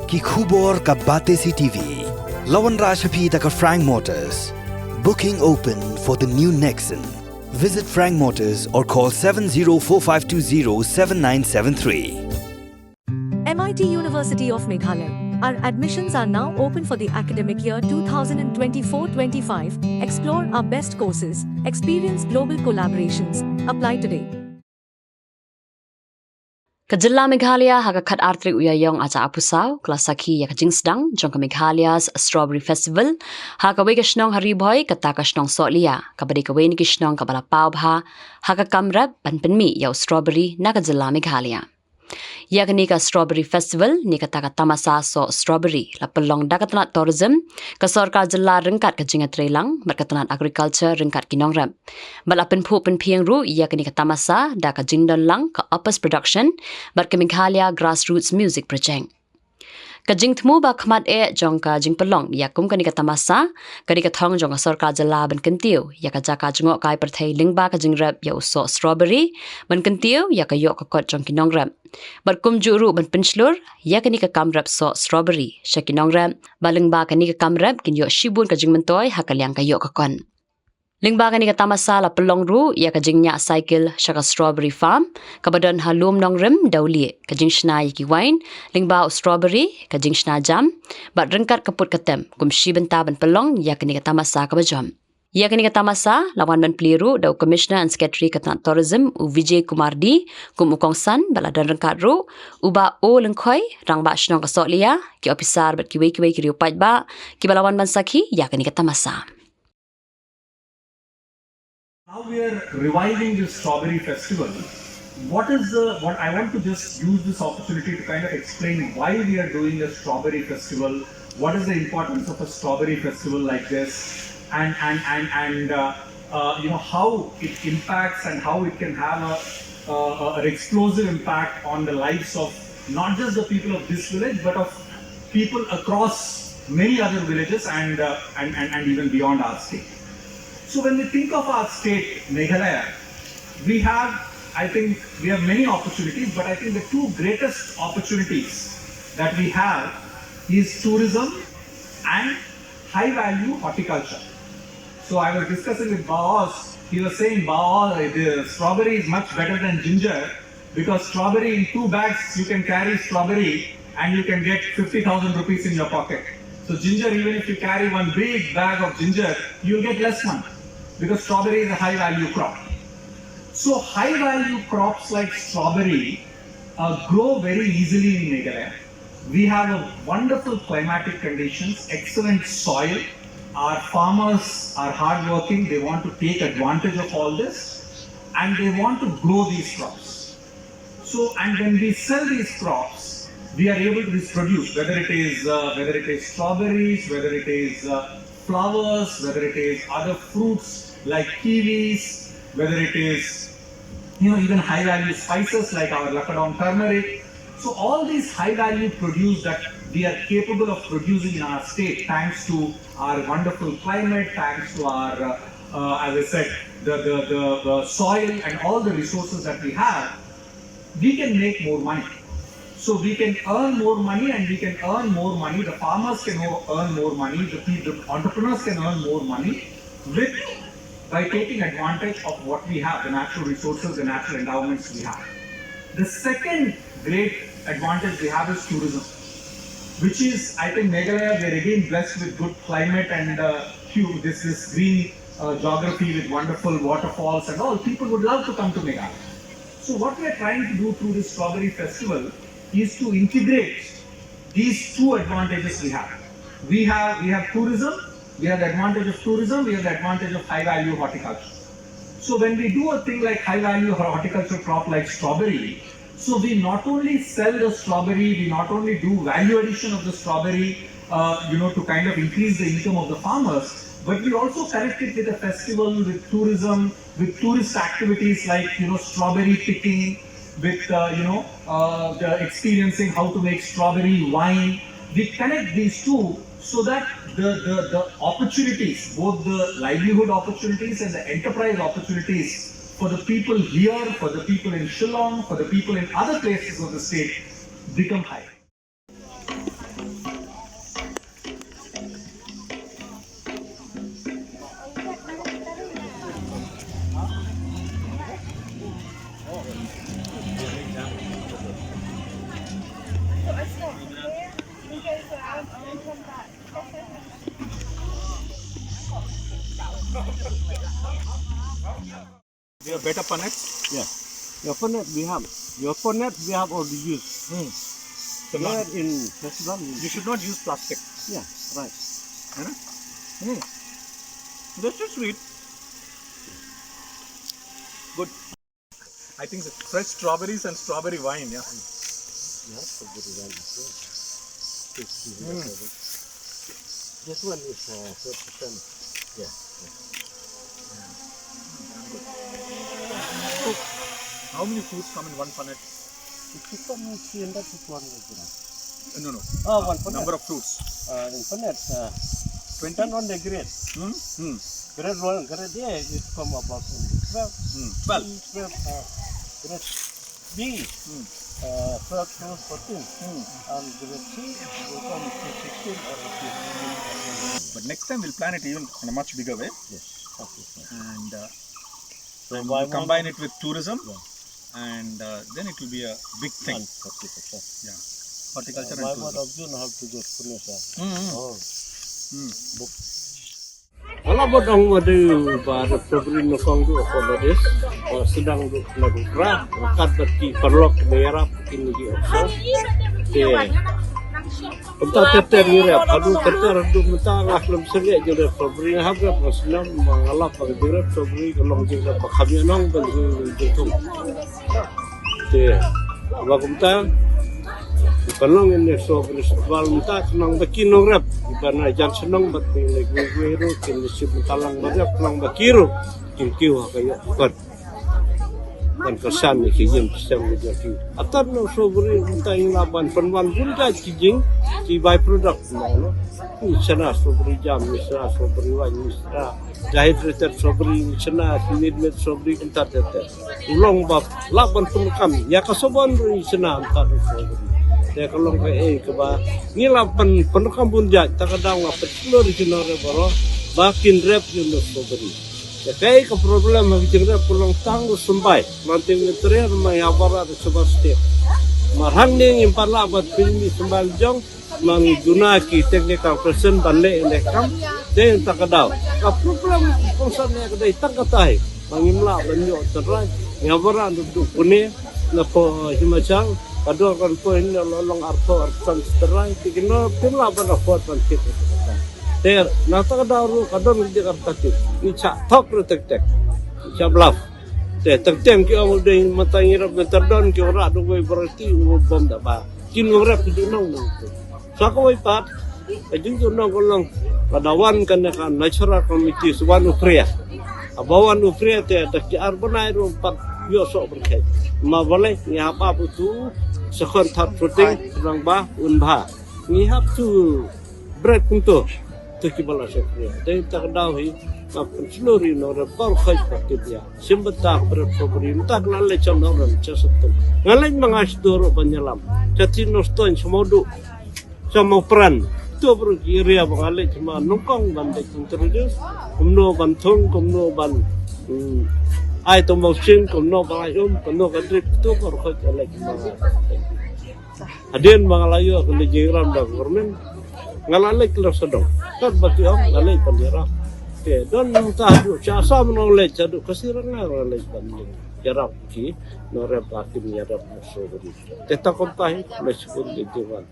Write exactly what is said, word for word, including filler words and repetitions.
Ki khubor ka Batesi T V. La wanrah sha phi da ka Frank Motors. Booking open for the new Nexon. Visit Frank Motors or call seven zero four five two zero seven nine seven three. M I T University of Meghalaya. Our admissions are now open for the academic year twenty twenty-four twenty-five. Explore our best courses, experience global collaborations. Apply today. Ka jylla Meghalaya ha ka khatar tarik u Ïaïong arhajar arphew saw ka la sakhi ïa ka jingsdang jong ka Meghalaya's Strawberry Festival ha kawei ka shnong ha Ri Bhoi, kata ka shnong Sohliya, kaba dei kawei na ki shnong kaba la paw bha ha ka kam rep ban pynmih ïa u strawberry na ka jylla Meghalaya. Ïa kane ka Strawberry Festival ne kata ka tamasa soh strawberry la pynlong da ka tnat tourism ka sorkar jylla ryngkat ka jingïatreilang bad ka tnat agriculture ryngkat ki nongrep. Bad la pynphuh pynphieng ruh ïa kane ka tamasa da ka jingdon lang ka Opus Production bad ka Meghalaya Grassroots Music Project. Ka jingthmu ba khmat eh jong ka jingpynlong ïa kum kane ka tamasa ka dei ka thong jong ka sorkar jylla ban kyntiew ïa ka jaka jngohkai pyrthei lyngba ka jingrep ïa u soh strawberry, ban kyntiew ïa ka ïoh ka kot jong ki nongrep. Bad kumjuh ruh ban pynshlur ïa kane ka kam rep soh strawberry sha ki nongrep, ba lyngba kane ka kam rep kin ïoh shibun ka jingmyntoi ha ka liang ka ïoh ka kot. Lyngba kane ka tamasa la pynlong ruh ïa ka jingñiah cycle sha ka strawberry farm kaba don ha Lum Nongrim, Dawlieh, ka jingshna ïa ki wine lyngba u strawberry, ka jingshna jam bad ryngkat ka put ka tem kum shi bynta ban pynlong ïa kane ka tamasa kaba jop. Ïa kane ka tamasa la wan ban plie ruh da u Commissioner and Secretary ka tnat Tourism, u Vijay Kumar D, kum u kongsan, bad la don ryngkat ruh u Bah O Lyngkhoi, Rangbah Shnong ka Sohliya, ki ophisar bad kiwei kiwei ki riew paidbah kiba la wan ban sakhi ïa kane ka tamasa. Now we are reviving this strawberry festival. What is the, what I want to just use this opportunity to kind of explain why we are doing a strawberry festival, what is the importance of a strawberry festival like this, and, and, and, and, uh, uh, you know, how it impacts and how it can have a, uh, an explosive impact on the lives of not just the people of this village, but of people across many other villages and, uh, and, and, and even beyond our state. So when we think of our state, Meghalaya, we have, I think, we have many opportunities, but I think the two greatest opportunities that we have is tourism and high value horticulture. So I was discussing with Bah Os. He was saying, Bah Os, the strawberry is much better than ginger, because strawberry, in two bags you can carry strawberry and you can get fifty thousand rupees in your pocket. So ginger, even if you carry one big bag of ginger, you'll get less money because strawberry is a high value crop. So high value crops like strawberry uh, grow very easily in Meghalaya. We have a wonderful climatic conditions, excellent soil. Our farmers are hardworking. They want to take advantage of all this, and they want to grow these crops. So, and when we sell these crops, we are able to produce, whether it is, uh, whether it is strawberries, whether it is, uh, flowers, whether it is other fruits like kiwis, whether it is, you know, even high value spices like our Lakadong turmeric. So all these high value produce that we are capable of producing in our state, thanks to our wonderful climate, thanks to our, uh, uh, as I said, the, the, the, the soil and all the resources that we have, we can make more money. So we can earn more money, and we can earn more money. The farmers can o- earn more money. The, pe- the entrepreneurs can earn more money with, by taking advantage of what we have, the natural resources, the natural endowments we have. The second great advantage we have is tourism, which is, I think, Meghalaya, we're again blessed with good climate and, uh, hu- this, this green, uh, geography with wonderful waterfalls and all. People would love to come to Meghalaya. So what we are trying to do through this strawberry festival is to integrate these two advantages we have. We have, we have tourism, we have the advantage of tourism, we have the advantage of high value horticulture. So when we do a thing like high value horticulture crop like strawberry, so we not only sell the strawberry, we not only do value addition of the strawberry, uh, you know, to kind of increase the income of the farmers, but we also connect it with a festival, with tourism, with tourist activities like, you know, strawberry picking, with, uh, you know, uh, the experiencing how to make strawberry wine. We connect these two so that the, the, the opportunities, both the livelihood opportunities and the enterprise opportunities for the people here, for the people in Shillong, for the people in other places of the state, become high. We have better pannet. Yeah. Your pannet we have. Your pannet we have already used. Hmm. So not, in festival. You should not use plastic. Yeah, right. Huh? Hmm. That's just sweet. Good. I think the fresh strawberries and strawberry wine, yeah. Yeah, strawberry wine as well. Tasty. Mm. This one is uh, so, yeah. Yeah. So, how many fruits come in one pannet? It should come in three hundred to four hundred grams. No, no. Ah, one pannet. Number of fruits. Uh, in pannet, uh, twenty? Depend on the grade. Hmm? Hmm. Grade one, grade A, it come about only twelve. Hmm. Twelve. Twelve, uh, grade B, hmm, uh, twelve to fourteen. Hmm. And grade C will come to sixteen or eighteen. But next time we'll plan it even in a much bigger way. Yes. Okay. And uh, so and we'll combine it with tourism. Yeah. And uh, then it will be a big thing. Month, forty percent. Yeah. Horticulture and tourism. Of June, how to get finish, uh, mm-hmm, oh. Mm. Book. Wala bot ong wadu ba da February no kong du ko da des. Ba sedang du na du kra. Kat bat ki parlok ba yarap ki ni di oksa. Te. Kumta ter ter ni rep. Adu ter ter adu kumta ngah lem sengek je rep February ngah rep ngah senam ngah lap ngah je rep February ka long je rep ba kami nong ban je je tung. Te. Ba kumta. Iba nong ini so beri sebal kumta kenong baki nong rep. Iba na jan senong bat pi le gui gui ru kin sip talang ba rep kenong baki ru. Kin kiu ha ka yok kon. Ban ka san ni ki yin sem ni jaki. Atan no so beri kumta ing la ban pen wan bun jait ki jing ki by product no no. Ni sana so beri jam, ni sana so beri wan, ni sana dehydrated so beri, ni sana mid mid so beri kumta ter ter. U long ba lah ban pyndonkam ïa ka sabon ruh i sna ym tad u sna. Te ka long ka ei kaba ngi lah ban pyndonkam bun jait, ta ka daw nga pynslur i sna re baroh ba kin rep ïa u strawberry. Te ka ei ka problem ha ka jingrep ka long tang u symbai. Manteng ngi trei ma ïa baroh da symbai state. Mar hangne ngim pat lah ban pynmih symbai jong. Ma ngi duna ki technical person ban leh leh kam dei ta ka daw. Ka problem kongsan ne ka dei tang ka tai. Ma ngim lah ban ïoh tynrai. Nga baran duk duk pune na po Himachal. Ka dor kan po hin na long arphew arphew san tynrai. Ti kino pun lah ban afford ban tip. Te na ta ka daw ruh ka don ki jaka tip. Ni cha thok ruh tek tek. Ni cha bluff. Te teng teng ki ong dei mata ngi rap ngi tardon ki ora duk wei berarti u bom da ba. Kin ngam rep ki ju nong nong tu. Sa kawei pat ka jingju nong ka long ka da wan kane ka natural committee sa wan u Priya. Aba wan u Priya te da ki ar bnai ruh pat ïoh soh byrkhei. Ma balei ngi hap ap utu second third footing nang ba un bha. Ngi hap tu break kumto. Te ki bala sa Priya. Dei ta ka daw hi ka pynslur ïa u nongrep baroh khoit ba tip ïa. Sim bynta ka bret ka bri mynta ka la leit sha u nongrep sha Sotom. Nga leit ma nga sdor ruh ban ïalam. Sha Tin Nongstoiñ, sha Mawduh, sha Mawpran. To baroh ki area ba nga leit ma nyngkong ban leit introduce. Kumno ban thung, kumno ban, hmm, ai to mawsing, kumno ban ai um, kumno ka drip, to baroh khoit ka leit ma nga. Hadien ba nga la ïoh ka leit jingïalam da ka government, nga la leit ka la sdang. Kat ba ki ong nga leit ban ïarap. Te don nangta haduh sha Assam nga leit, haduh Khasi Ranga nga leit ban ïarap ki nongrep ba kin ïarap na strawberry. Te ta kumta hi, me sukun ki jingwan.